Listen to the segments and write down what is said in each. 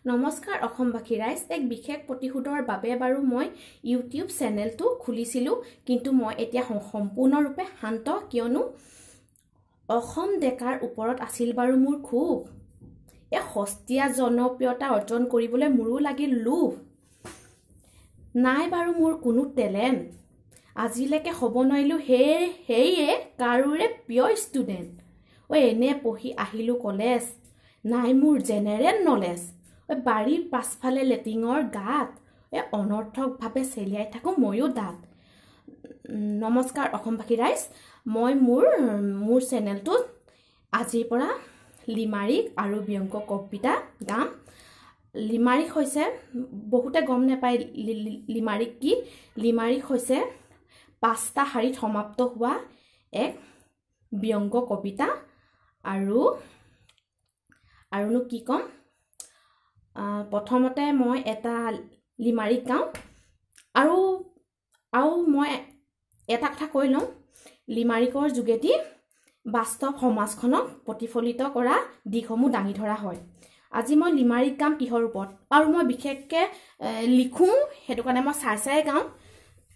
নমস্কাৰ অসমবাসী ৰাইজ, এক বিশেষ প্ৰতিশোধৰ বাবে বাৰু মই ইউটিউব চেনেলটো খুলিছিলোঁ, কিন্তু মই এতিয়া সম্পূৰ্ণৰূপে শান্ত, কিয়নো অসম ডেকাৰ ওপৰত আছিল বাৰু মোৰ ক্ষোভ। এই সস্তীয়া জনপ্ৰিয়তা অৰ্জন কৰিবলৈ মোৰো লাগিল লোভ। নাই বাৰু মোৰ কোনো টেলেণ্ট, আজিলৈকে হ'ব নোৱাৰিলোঁ সেয়ে কাৰোৰে প্ৰিয় ষ্টুডেণ্ট। ঐ এনে পঢ়ি আহিলোঁ কলেজ, নাই মোৰ জেনেৰেল নলেজ। ঐ বাৰীৰ পাছফালে লেটিঙৰ গাঁত, এই অনৰ্থকভাৱে চেলিয়াই থাকোঁ ময়ো দাঁত। নমস্কাৰ অসমবাসী ৰাইজ, মই মোৰ চেনেলটোত আজিৰ পৰা লিমাৰিক আৰু ব্যংগ কবিতা গাম। লিমাৰিক হৈছে, বহুতে গম নাপায় লিমাৰিক কি। লিমাৰিক হৈছে 5টা শাৰীত সমাপ্ত হোৱা এক ব্যংগ কবিতা। আৰুনো কি ক'ম, প্ৰথমতে মই এটা লিমাৰিক গাওঁ। আৰু আৰু মই এটা কথা কৈ লওঁ, লিমাৰিকৰ যোগেদি বাস্তৱ সমাজখনক প্ৰতিফলিত কৰা দিশসমূহ দাঙি ধৰা হয়। আজি মই লিমাৰিক গাম কিহৰ ওপৰত, আৰু মই বিশেষকৈ লিখোঁ, সেইটো কাৰণে মই চাই চাই গাওঁ।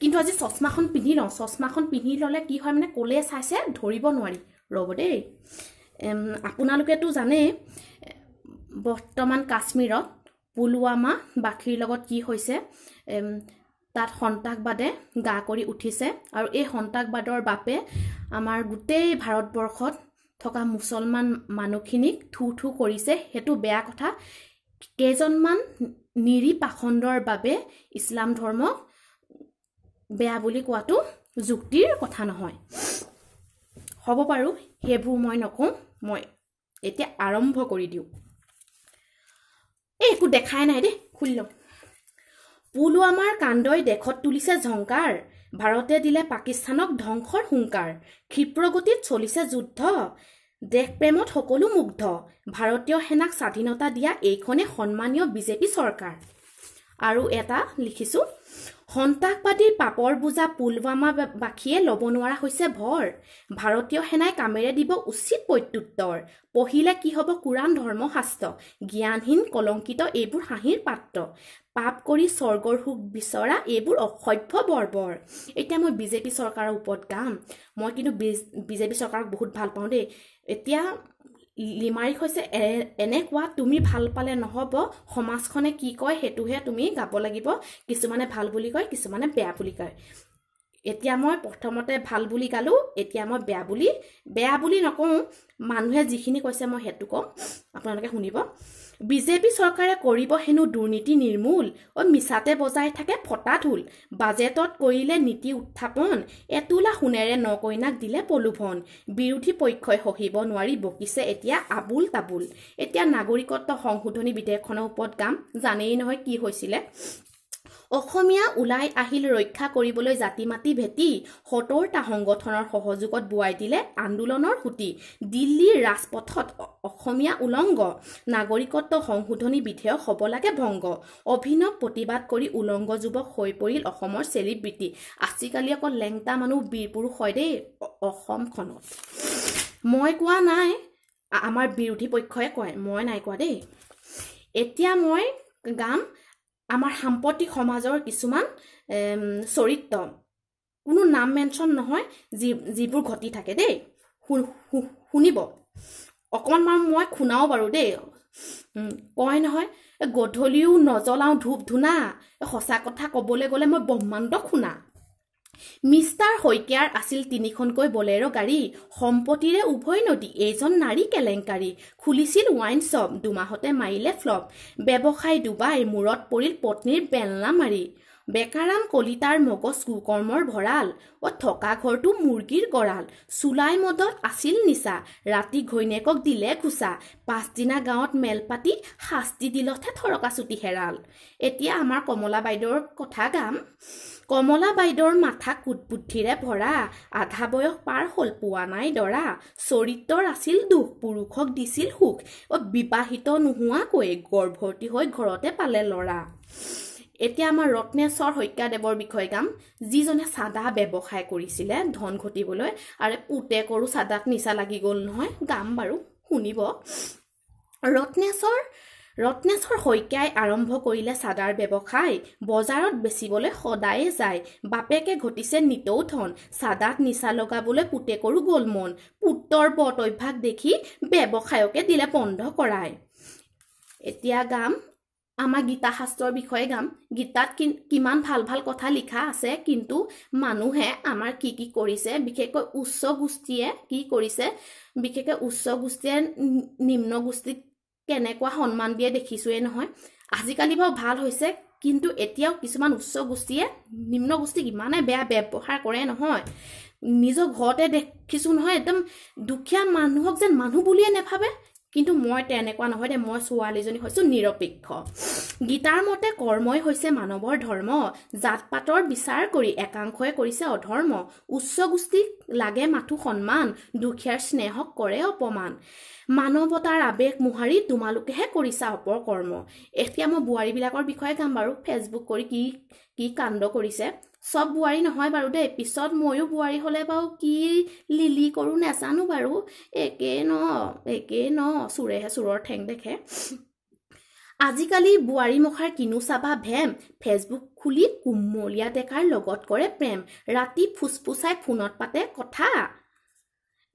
কিন্তু আজি চশমাখন পিন্ধি লওঁ। চশমাখন পিন্ধি ল'লে কি হয়, মানে ক'লে চাইছে ধৰিব নোৱাৰি। ৰ'ব দেই। আপোনালোকেতো জানেই বৰ্তমান কাশ্মীৰত পুলৱামাবাসীৰ লগত কি হৈছে। তাত সন্ত্ৰাসবাদে গা কৰি উঠিছে, আৰু এই সন্ত্ৰাসবাদৰ বাবে আমাৰ গোটেই ভাৰতবৰ্ষত থকা মুছলমান মানুহখিনিক থু থু কৰিছে। সেইটো বেয়া কথা। কেইজনমান নিৰী পাখণ্ডৰ বাবে ইছলাম ধৰ্মক বেয়া বুলি কোৱাটো যুক্তিৰ কথা নহয়। হ'ব পাৰোঁ, সেইবোৰ মই নকওঁ, মই এতিয়া আৰম্ভ কৰি দিওঁ। এই একো দেখাই নাই দেই, খুলি লওঁ। পুলৱামাৰ কাণ্ডই দেশত তুলিছে ঝংকাৰ, ভাৰতে দিলে পাকিস্তানক ধ্বংসৰ হুংকাৰ। ক্ষীপ্ৰগতিত চলিছে যুদ্ধ, দেশপ্ৰেমত সকলো মুগ্ধ। ভাৰতীয় সেনাক স্বাধীনতা দিয়া এইখনে সন্মানীয় বিজেপি চৰকাৰ। আৰু এটা লিখিছোঁ, সন্ত্ৰাসবাদীৰ পাপৰ বোজা পুলৱামাবাসীয়ে ল'ব নোৱাৰা হৈছে ভৰ। ভাৰতীয় সেনাই কামেৰে দিব উচিত প্ৰত্যুত্তৰ। পঢ়িলে কি হ'ব কোৰাণ ধৰ্মশাস্ত্ৰ, জ্ঞানহীন কলংকিত এইবোৰ হাঁহিৰ পাত্ৰ। পাপ কৰি স্বৰ্গৰ সুখ বিচৰা এইবোৰ অসভ্য বৰ্বৰ। এতিয়া মই বিজেপি চৰকাৰৰ ওপৰত গাম। মই কিন্তু বিজেপি চৰকাৰক বহুত ভাল পাওঁ দেই। এতিয়া লিমাৰিক হৈছে এনেকুৱা, তুমি ভাল পালে নহ'ব, সমাজখনে কি কয় সেইটোহে তুমি গাব লাগিব। কিছুমানে ভাল বুলি কয়, কিছুমানে বেয়া বুলি কয়। এতিয়া মই প্ৰথমতে ভাল বুলি গালোঁ, এতিয়া মই বেয়া বুলি নকওঁ, মানুহে যিখিনি কৈছে মই সেইটো কওঁ, আপোনালোকে শুনিব। বিজেপি চৰকাৰে কৰিব হেনো দুৰ্নীতি নিৰ্মূল, অ মিছাতে বজাই থাকে ফটা ঢোল। বাজেটত কৰিলে নীতি উত্থাপন, এতোলা সোণেৰে ন কইনাক দিলে প্ৰলোভন। বিৰোধী পক্ষই সহিব নোৱাৰি বকিছে এতিয়া আবুল তাবুল। এতিয়া নাগৰিকত্ব সংশোধনী বিধেয়কখনৰ ওপৰত গাম। জানেই নহয় কি হৈছিলে। অসমীয়া ওলাই আহিল ৰক্ষা কৰিবলৈ জাতি মাটি ভেটি, 70টা সংগঠনৰ সহযোগত বোৱাই দিলে আন্দোলনৰ সুঁতি। দিল্লীৰ ৰাজপথত অসমীয়া উলংগ, নাগৰিকত্ব সংশোধনী বিধেয়ক হ'ব লাগে ভংগ। অভিনৱ প্ৰতিবাদ কৰি উলংগ যুৱক হৈ পৰিল অসমৰ চেলিব্ৰিটি। আজিকালি অকল লেংটা মানুহ বীৰ পুৰুষ হয় দেই অসমখনত। মই কোৱা নাই, আমাৰ বিৰোধী পক্ষই কয়, মই নাই কোৱা দেই। এতিয়া মই গাম আমাৰ সাম্প্ৰতিক সমাজৰ কিছুমান চৰিত্ৰ, কোনো নাম মেনশ্যন নহয়, যিবোৰ ঘটি থাকে দেই, শুনিব। অকণমান মই শুনাও বাৰু দেই। কয় নহয়, গধূলিও নজ্বলাওঁ ধূপ ধূনা, সঁচা কথা ক'বলৈ গ'লে মই ব্ৰহ্মাণ্ড শুনা। মিষ্টাৰ শইকীয়াৰ আছিল 3খনকৈ বলেৰ' গাড়ী, সম্পত্তিৰে উভয় নদী, এইজন নাৰী কেলেংকাৰী। খুলিছিল ৱাইন শ্বপ, দুমাহতে মাৰিলে ফ্লপ। ব্যৱসায় ডুবাই মূৰত পৰিল পত্নীৰ বেলনা মাৰি। বেকাৰাম কলিতাৰ মগজ কুকৰ্মৰ ভঁৰাল, অ থকা ঘৰটো মুৰ্গীৰ গঁৰাল। চুলাই মদত আছিল নিচা, ৰাতি ঘৈণীয়েকক দিলে ঘোচা। পাছদিনা গাঁৱত মেল পাতি শাস্তি দিলতহে থৰকা চুটি হেৰাল। এতিয়া আমাৰ কমলা বাইদেউৰ কথা গাম। কমলা বাইদেউৰ মাথা কুটবুদ্ধিৰে ভৰা, আধা বয়স পাৰ হ'ল পোৱা নাই দৰা। চৰিত্ৰৰ আছিল দুখ, পুৰুষক দিছিল সুখ। অ বিবাহিত নোহোৱাকৈ গৰ্ভৱতী হৈ ঘৰতে পালে ল'ৰা। এতিয়া আমাৰ ৰত্নেশ্বৰ শইকীয়াদেৱৰ বিষয়ে গাম, যিজনে চাদা ব্যৱসায় কৰিছিলে ধন ঘটিবলৈ, আৰু পুতেকৰো চাদাত নিচা লাগি গ'ল নহয়। গাম বাৰু, শুনিব। ৰত্নেশ্বৰ ৰত্নেশ্বৰ শইকীয়াই আৰম্ভ কৰিলে চাদাৰ ব্যৱসায়, বজাৰত বেচিবলৈ সদায়ে যায়। বাপেকে ঘটিছে নিতৌ ধন, চাদাত নিচা লগাবলৈ পুতেকৰো গ'ল মন। পুত্ৰৰ বদ অভ্যাস দেখি ব্যৱসায়কে দিলে বন্ধ কৰাই। এতিয়া গাম আমাৰ গীতা শাস্ত্ৰৰ বিষয়ে গাম। গীতাত কিমান ভাল ভাল কথা লিখা আছে, কিন্তু মানুহে আমাৰ কি কি কৰিছে, বিশেষকৈ উচ্চ গোষ্ঠীয়ে কি কৰিছে, বিশেষকৈ উচ্চ গোষ্ঠীয়ে নিম্ন গোষ্ঠীক কেনেকুৱা সন্মান দিয়ে দেখিছোৱে নহয়। আজিকালি বাৰু ভাল হৈছে, কিন্তু এতিয়াও কিছুমান উচ্চ গোষ্ঠীয়ে নিম্ন গোষ্ঠীক ইমানে বেয়া ব্যৱহাৰ কৰে নহয়। নিজৰ ঘৰতে দেখিছোঁ নহয়, একদম দুখীয়া মানুহক যেন মানুহ বুলিয়ে নাভাবে। কিন্তু মই তেনেকুৱা নহয় দে, মই ছোৱালীজনী হৈছোঁ নিৰপেক্ষ। গীতাৰ মতে কৰ্মই হৈছে মানৱৰ ধৰ্ম, জাত পাতৰ বিচাৰ কৰি একাংশই কৰিছে অধৰ্ম। উচ্চ গোষ্ঠীক লাগে মাথো সন্মান, দুখীয়াৰ স্নেহক কৰে অপমান। মানৱতাৰ আৱেগ মোহাৰি তোমালোকেহে কৰিছা অপকৰ্ম। এতিয়া মই বোৱাৰীবিলাকৰ বিষয়ে গাম বাৰু, ফেচবুক কৰি কি কি কাণ্ড কৰিছে। চব বোৱাৰী নহয় বাৰু দেই, পিছত ময়ো বোৱাৰী হ'লে বাৰু কি লিলি কৰোঁ নাজানো বাৰু। একেই ন, একেই ন, চোৰেহে চোৰৰ ঠেং দেখে। আজিকালি বোৱাৰী মখাৰ কিনো চাবা ভেম, ফেচবুক খুলি কুমলীয়া ডেকাৰ লগত কৰে প্ৰেম। ৰাতি ফুচফুচাই ফোনত পাতে কথা,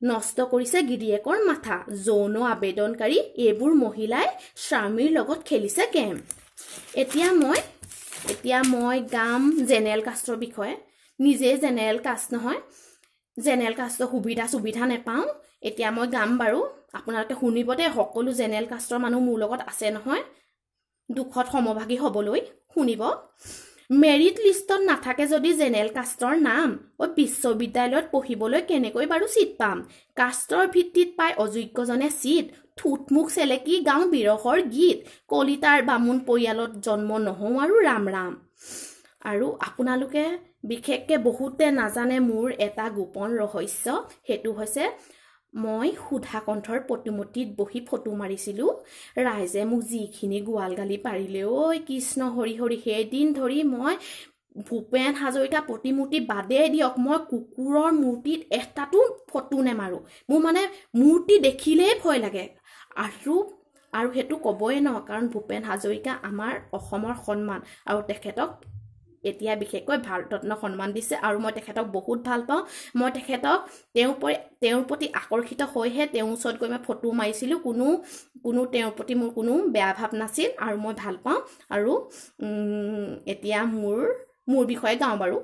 নষ্ট কৰিছে গিৰিয়েকৰ মাথা। যৌন আবেদনকাৰী এইবোৰ মহিলাই স্বামীৰ লগত খেলিছে গেম। এতিয়া মই গাম জেনেৰেল কাষ্টৰ বিষয়ে। নিজেই জেনেৰেল কাষ্ট নহয়, জেনেৰেল কাষ্টৰ সুবিধা চুবিধা নেপাওঁ। এতিয়া মই গাম বাৰু, আপোনালোকে শুনিব দেই। সকলো জেনেৰেল কাষ্টৰ মানুহ মোৰ লগত আছে নহয়, দুখত সমভাগী হ'বলৈ শুনিব। মেৰিট লিষ্টত নাথাকে যদি জেনেৰেল কাষ্টৰ নাম, অ' বিশ্ববিদ্যালয়ত পঢ়িবলৈ কেনেকৈ বাৰু ছিট পাম? কাষ্টৰ ভিত্তিত পায় অযোগ্যজনে ছিট, ঠোঁট মুখ চেলেকি গাওঁ বিৰহৰ গীত। কলিতাৰ বামুণ পৰিয়ালত জন্ম নহওঁ আৰু ৰাম ৰাম। আৰু আপোনালোকে বিশেষকৈ বহুতে নাজানে মোৰ এটা গোপন ৰহস্য, সেইটো হৈছে মই সুধাকণ্ঠৰ প্ৰতিমূৰ্তিত বহি ফটো মাৰিছিলোঁ। ৰাইজে মোক যিখিনি গোৱাল গালি পাৰিলে ঐ কৃষ্ণ হৰি হৰি। সেইদিন ধৰি মই ভূপেন হাজৰিকা প্ৰতিমূৰ্তি বাদেই দিয়ক, মই কুকুৰৰ মূৰ্তিত এটাতো ফটো নেমাৰোঁ। মোৰ মানে মূৰ্তি দেখিলেই ভয় লাগে। আৰু আৰু সেইটো ক'বই ন, কাৰণ ভূপেন হাজৰিকা আমাৰ অসমৰ সন্মান, আৰু তেখেতক এতিয়া বিশেষকৈ ভাৰতৰত্ন সন্মান দিছে। আৰু মই তেখেতক বহুত ভাল পাওঁ। মই তেখেতক তেওঁৰ প্ৰতি আকৰ্ষিত হৈহে তেওঁৰ ওচৰত গৈ মই ফটো মাৰিছিলোঁ। কোনো কোনো তেওঁৰ প্ৰতি মোৰ কোনো বেয়া ভাৱ নাছিল, আৰু মই ভাল পাওঁ। আৰু এতিয়া মোৰ বিষয়ে গাওঁ বাৰু।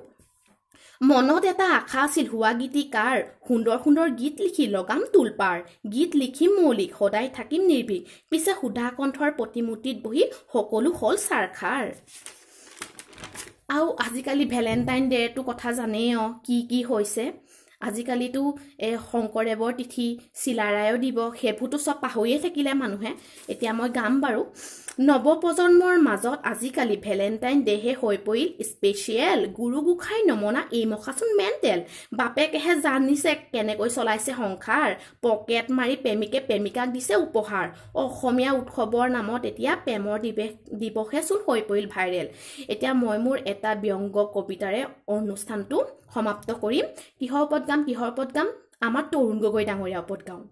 মনত এটা আশা আছিল হোৱা গীতিকাৰ, সুন্দৰ সুন্দৰ গীত লিখি লগাম তোলপাৰ। গীত লিখিম মৌলিক, সদায় থাকিম নিৰ্ভীক, পিছে সুধাকণ্ঠৰ প্ৰতিমূৰ্তিত বহি সকলো হ'ল চাৰখাৰ। আৰু আজিকালি ভেলেণ্টাইন ডে'টো কথা জানেই অঁ, কি কি হৈছে। আজিকালিতো এই শংকৰদেৱৰ তিথি, চিলাৰায়ৰ দিৱস, সেইবোৰতো চব পাহৰিয়ে থাকিলে মানুহে। এতিয়া মই গাম বাৰু। নৱপ্ৰজন্মৰ মাজত আজিকালি ভেলেণ্টাইন ডেহে হৈ পৰিল স্পেচিয়েল। গুৰু গোসাঁই নমনা এই মখাচোন মেণ্টেল। বাপেকেহে জানিছে কেনেকৈ চলাইছে সংসাৰ, পকেট মাৰি প্ৰেমিকে প্ৰেমিকাক দিছে উপহাৰ। অসমীয়া উৎসৱৰ নামত এতিয়া প্ৰেমৰ দিৱসেচোন হৈ পৰিল ভাইৰেল। এতিয়া মই মোৰ এটা ব্যংগ কবিতাৰে অনুষ্ঠানটো সমাপ্ত কৰিম। কিহৰ ওপৰত গাম, কিহৰ ওপৰত গাম? আমাৰ তৰুণ গগৈ ডাঙৰীয়াৰ ওপৰত গাওঁ।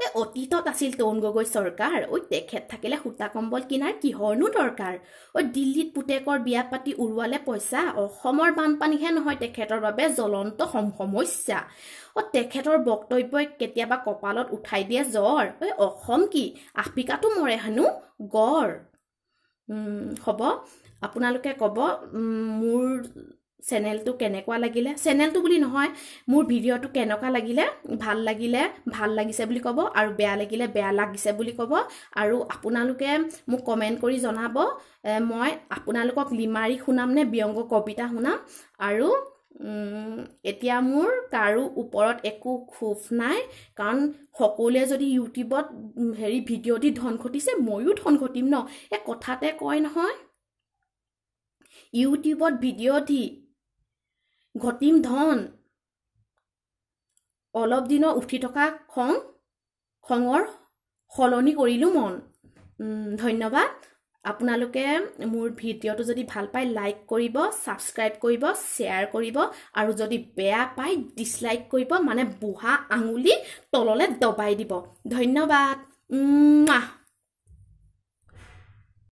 এই অতীতত আছিল তৰুণ গগৈ চৰকাৰ, ঐ তেখেত থাকিলে সূতা কম্বল কিনাৰ কিহৰনো দৰকাৰ? ঐ দিল্লীত পুতেকৰ বিয়া পাতি উৰুৱালে পইচা, অসমৰ বানপানীহে নহয় তেখেতৰ বাবে জ্বলন্ত সমস্যা। অ' তেখেতৰ বক্তব্যই কেতিয়াবা কপালত উঠাই দিয়ে জ্বৰ। ঐ অসম কি আফ্ৰিকাতো মৰে হেনো গড়। হ'ব, আপোনালোকে ক'ব মোৰ চেনেলটো কেনেকুৱা লাগিলে, চেনেলটো বুলি নহয়, মোৰ ভিডিঅ'টো কেনেকুৱা লাগিলে। ভাল লাগিলে ভাল লাগিছে বুলি ক'ব, আৰু বেয়া লাগিলে বেয়া লাগিছে বুলি ক'ব। আৰু আপোনালোকে মোক কমেণ্ট কৰি জনাব মই আপোনালোকক লিমাৰি শুনাম নে ব্যংগ কবিতা শুনাম। আৰু এতিয়া মোৰ কাৰো ওপৰত একো ক্ষোভ নাই, কাৰণ সকলোৱে যদি ইউটিউবত হেৰি ভিডিঅ' দি ধন ঘটিছে, ময়ো ধন ঘটিম ন। এই কথাতে কয় নহয়, ইউটিউবত ভিডিঅ' দি ঘটিম ধন, অলপ দিনৰ উঠি থকা খঙৰ সলনি কৰিলোঁ মন। ধন্যবাদ। আপোনালোকে মোৰ ভিডিঅ'টো যদি ভাল পায় লাইক কৰিব, ছাবস্ক্ৰাইব কৰিব, শ্বেয়াৰ কৰিব, আৰু যদি বেয়া পায় ডিছলাইক কৰিব, মানে বুঢ়া আঙুলি তললৈ দবাই দিব। ধন্যবাদ।